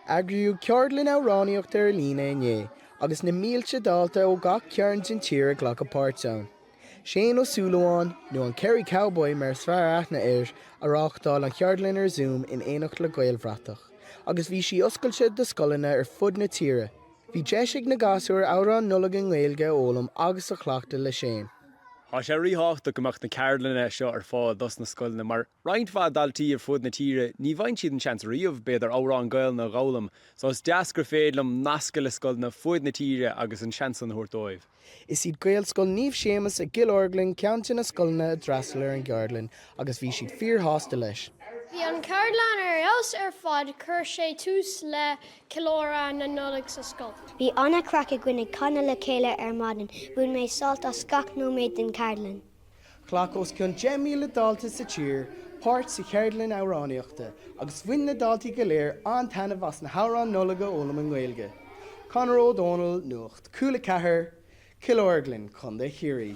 Eagraíodh ceardlann amhránaíochta ar líne inné agus na mílte dalta ó gach cearn den tír ag glacadh páirt ann. Shane Ó Súilleabháin, nó an Kerry Cowboy mar is fearr aithne air, a reáchtáil an cheardlann ar Zoom in éineacht le Gaelbhratach, agus bhí sí oscailte do scoileanna ar fud na tíre. Bhí deis ag na gasúir amhráin Nollag i nGaeilge a fhoghlaim agus a chleachtadh le Shane. Tá sé ríthábhachtach go mbeadh na ceardlanna seo ar fáil dos na scoileanna mar roinnt mhaith daltaí ar fud na tíre ní bhfaigheann siad an seans riamh b'fhéidir amhrán Gaelainne a dh'fhoghlaim so is deas gur féidir liom nascadh le scoileanna fuaid na tíre agus an seans san a thabhairt dóibh. Is iad Gaelscoil Naomh Séamus i gCill Orglan ceann de na scoileanna a d'fhreastail ar an gceardlann agus bhí siad fíorshásta leis. Bhí an ceardlann ar fheabhas ar fad, chuir sé tús le ceiliúradh na Nollag sa scoil. Bhí an-chraic againn ag canadh le chéile ar maidin, bhain mé sult as gach nóiméad den cheardlann. Ghlac os cionn 10,000 dalta sa tír páirt sa cheardlann amhránaíochta agus bhain na daltaí go léir an-taitneamh as na hamhráin Nollag a fhoghlaim i nGaeilge. Conor Ó Dónaill, Nuacht Cúla 4, Cill Orglan, Contae Chiarraí.